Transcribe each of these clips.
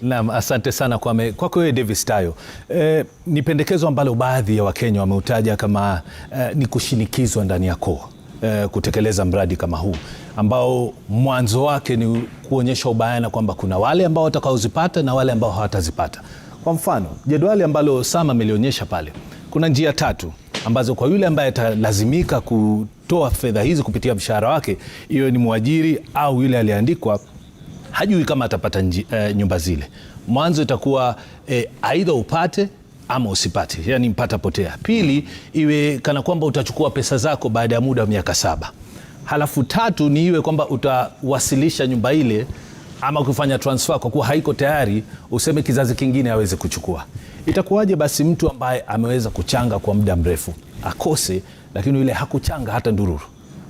Naam, asante sana Kwame. Kwako wewe Davis Tayo, ni pendekezo ambalo baadhi ya Wakenya wameutaja kama ni kushinikizwa ndani ya koo kutekeleza mradi kama huu ambao mwanzo wake ni kuonyesha ubayana kwamba kuna wale ambao watakaozipata na wale ambao hawatazipata. Kwa mfano, jedwali ambalo Sam amelionyesha pale, kuna njia tatu ambazo kwa yule ambaye atalazimika kutoa fedha hizi kupitia mshahara wake, iwe ni mwajiri au yule aliyeandikwa, hajui kama atapata nyumba zile. Mwanzo itakuwa aidha upate ama usipate, yani mpata potea. Pili, iwe kana kwamba utachukua pesa zako baada ya muda wa miaka 7. Halafu tatu ni iwe kwamba utawasilisha nyumba ile ama kufanya transfer kwa kuwa haiko tayari, useme kizazi kingine aweze kuchukua. Itakuwaje basi mtu ambaye ameweza kuchanga kwa muda mrefu akose, lakini yule hakuchanga hata ndururu,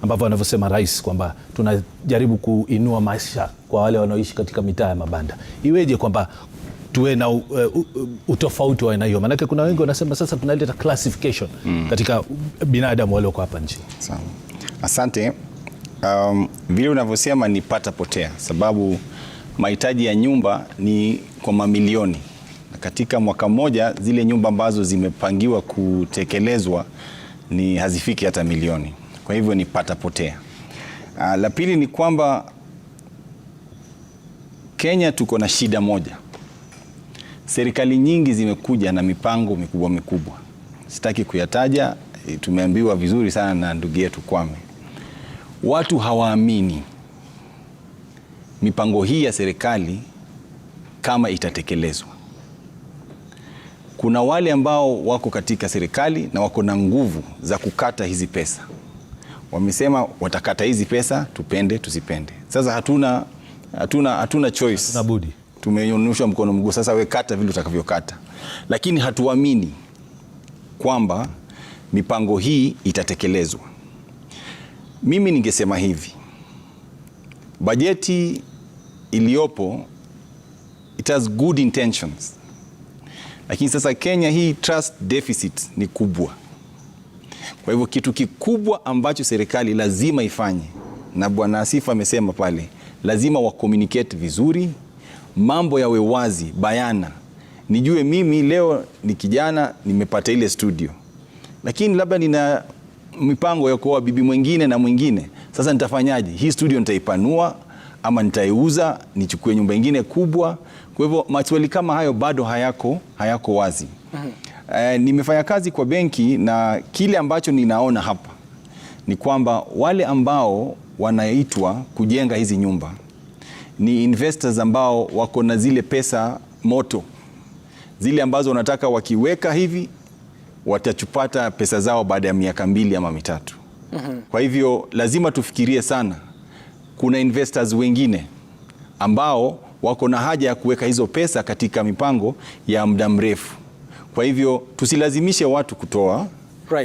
ambavyo anavyosema rais kwamba tunajaribu kuinua maisha kwa wale wanaoishi katika mitaa ya mabanda? Iweje kwamba tuwe na utofauti wa aina hiyo? Maanake kuna wengi wanasema sasa tunaleta classification katika binadamu walioko hapa nchini. Sawa. Asante. Vile unavyosema ni pata potea, sababu mahitaji ya nyumba ni kwa mamilioni, na katika mwaka mmoja zile nyumba ambazo zimepangiwa kutekelezwa ni hazifiki hata milioni. Kwa hivyo ni pata potea. La pili ni kwamba Kenya tuko na shida moja. Serikali nyingi zimekuja na mipango mikubwa mikubwa, sitaki kuyataja, tumeambiwa vizuri sana na ndugu yetu Kwame. Watu hawaamini mipango hii ya serikali kama itatekelezwa. Kuna wale ambao wako katika serikali na wako na nguvu za kukata hizi pesa, wamesema watakata hizi pesa, tupende tusipende. Sasa hatuna choice. Hatuna budi. Tumenyoshwa mkono mguu, sasa we kata vile utakavyokata, lakini hatuamini kwamba mipango hii itatekelezwa. Mimi ningesema hivi, bajeti iliyopo, it has good intentions, lakini sasa Kenya hii trust deficit ni kubwa. Kwa hivyo kitu kikubwa ambacho serikali lazima ifanye, na Bwana Asifa amesema pale, lazima wa communicate vizuri, mambo yawe wazi bayana, nijue mimi leo ni kijana nimepata ile studio, lakini labda nina mipango ya kuoa bibi mwingine na mwingine. Sasa nitafanyaje? Hii studio nitaipanua ama nitaiuza nichukue nyumba ingine kubwa? Kwa hivyo maswali kama hayo bado hayako wazi. Nimefanya kazi kwa benki na kile ambacho ninaona hapa ni kwamba wale ambao wanaitwa kujenga hizi nyumba ni investors ambao wako na zile pesa moto, zile ambazo wanataka wakiweka hivi watachupata pesa zao baada ya miaka 2 ama 3. Kwa hivyo lazima tufikirie sana, kuna investors wengine ambao wako na haja ya kuweka hizo pesa katika mipango ya muda mrefu. Kwa hivyo tusilazimishe watu kutoa,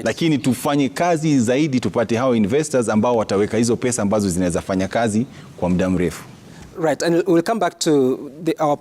lakini tufanye kazi zaidi tupate hao investors ambao wataweka hizo pesa ambazo zinaweza fanya kazi kwa muda mrefu. Right, and we'll come back to our